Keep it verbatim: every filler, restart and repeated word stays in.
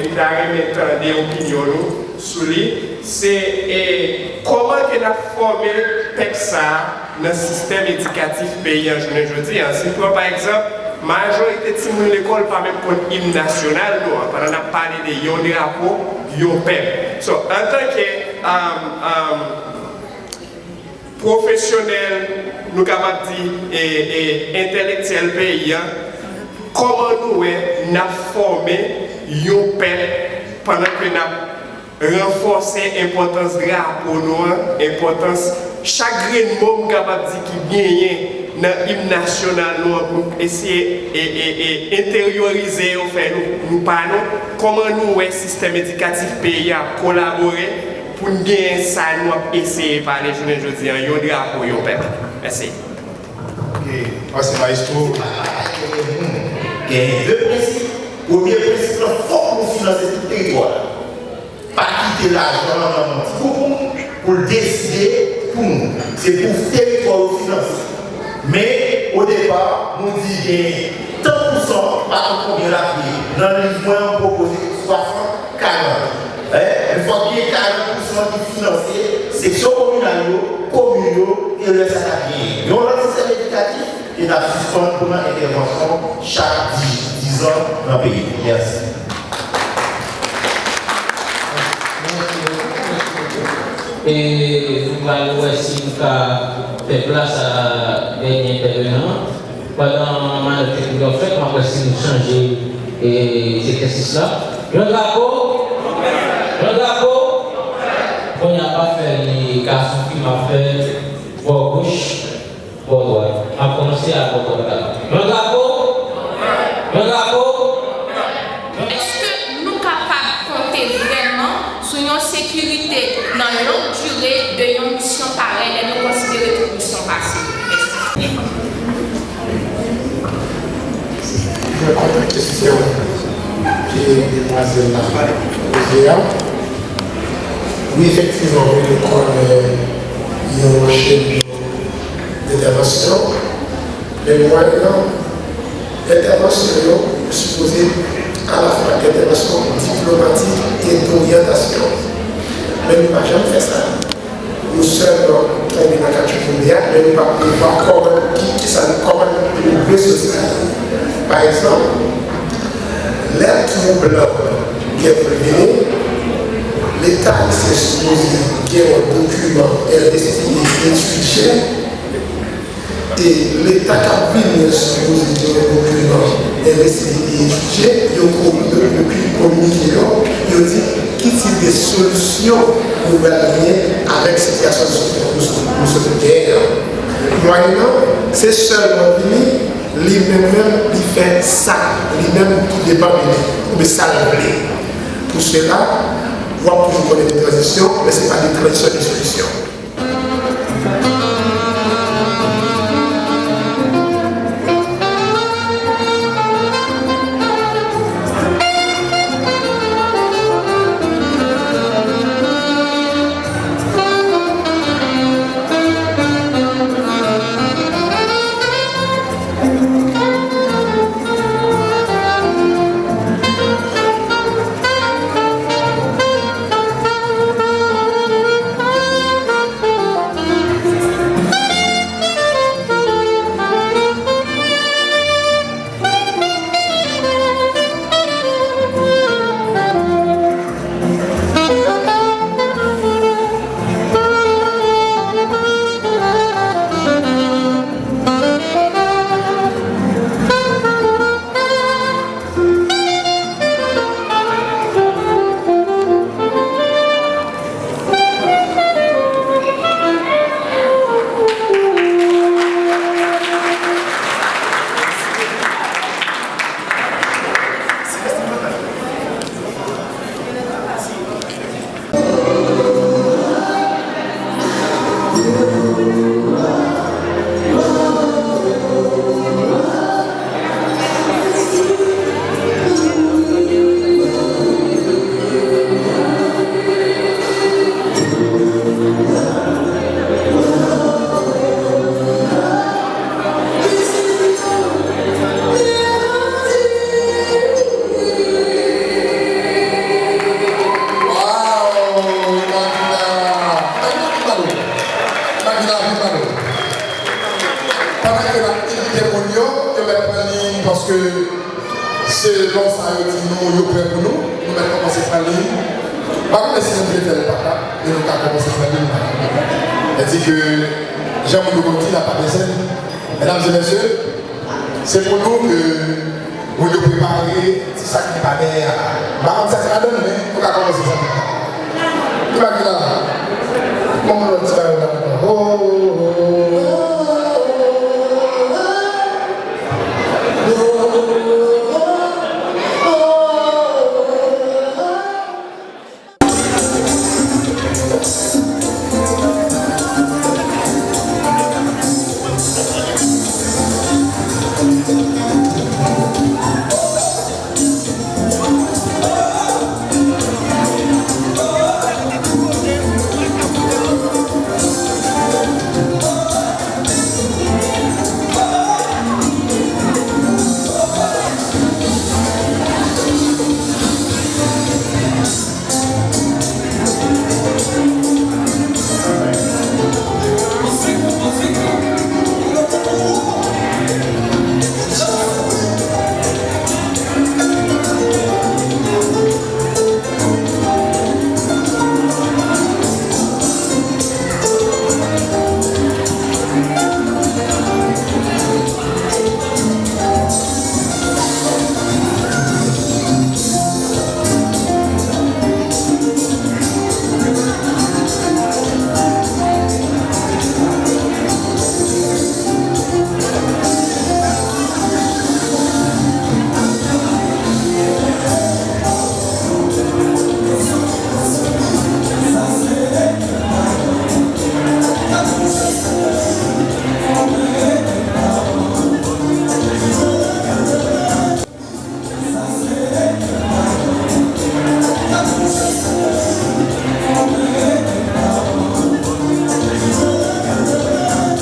M ta renmen tande opinyon nou sou li. Se, e, kòman ke n ap fòme pèp sa a nan sistèm edikatif peyi an jounen jodi a. Si n pran pa egzanp, majorite timoun lekòl pa menm konn im nasyonal nou an, pandan n ap pale de yon drapo, yon pèp. So, antanke, um, um, pwofesyonèl, nou kapab di, e, e, entèlektyèl peyi a, kòman nou wè n ap fòme yon pèp pandan ke n ap ranfòse enpòtans drapo nou an, enpòtans chak grenn mo m kapab di ki genyen nan im nasyonal nou an pou n eseye e, e, e, enteryorize yo, fè nou, nou pa nou? Kòman nou wè sistèm edikatif peyi a kolabore pou n genyen sa nou ap eseye pale jounen jodi a, yon drapo, yon pèp? Mèsi. Ok, mèsi, maestro. Genyen de prensip. Premye prensip lan, fòk nou finanse tout teritwa a. Pa kite lajan an nan men yon ti gwoup moun pou l deside pou nou. Se pou teritwa yo finanse. Men, o depa, nou di gen tan pousan, m pa konn konbyen l ap ye. Nan liv mwen an, m pwopoze swasant karant. Hein? Men fòk gen karant pousan ki finanse seksyon kominal yo, komin yo, e rès la k ap genyen. Yon lòt sistèm edikatif, e n ap sispann pran entèvansyon chak dis, dis an nan peyi nou. Mèsi. E nou pral wè si nou ka fè plas a dènye entèvenan an. Pandan manèv teknik yo ap fèt, m ap wè si nou chanje, e, egzèsis la. Jan drapo! Jan drapo! Kounye a, pa fè li gason fi, m ap fè bò goch, bò dwat. M ap kòmanse ak bò dwat la. Jan drapo! Jan drapo! Èske nou kapab konte vrèman sou yon sekirite nan long dire de yon misyon parèy lè nou konsidere tout misyon pase? Mèsi. Mwen kontan kesyon ke demwazèl la poze a. Wi, efektivman, wi, nou konnen yon chèn entèvansyon, men mwayennan entèvansyon yo sipoze alafwa entèvansyon diplomatik e doryantasyon. Men nou pa janm fè sa. Nou sèlman tonbe nan katchouboumbe a, men nou pa, nou pa kòman, ki, ki sa, kòman nou dwe soti la. Pa egzanp, lè twoup lan gen pou l vini, Leta ayisyen sipoze gen yon dokiman envestige etidye, e Leta k ap vini an sipoze gen yon dokiman envestige etidye, yo komi-, yo, yo kominike yo, yo di ki tip de solisyon nou pral genyen avèk sitiyasyon nou sot, nou sot, nou sot genyen an. Mwayennan, se sèlman vini, li menm menm, li fè sa li menm ki depann de li, oubyen sa l vle. Pou sela, w ap toujou konnen de tranzisyon, men se pa de tranzisyon de solisyon. Paske se lò sa yo di nou yo prè pou nou, nou mèt kòmanse pran liy. M pa konnen si nou vle fè l pa ta, men nou ka kòmanse pran liy la. Sa di ke, jan moun yo konn di, la pa de zèn. Medam e mesye, se pou nou ke moun yo prepare ti sa ki pa dèyè a. M pa konn sa ki ladan l, men nou ka kòmanse sa. Ki bagay la? Bon, lòt ti bagay la. Oh, oh, oh, oh.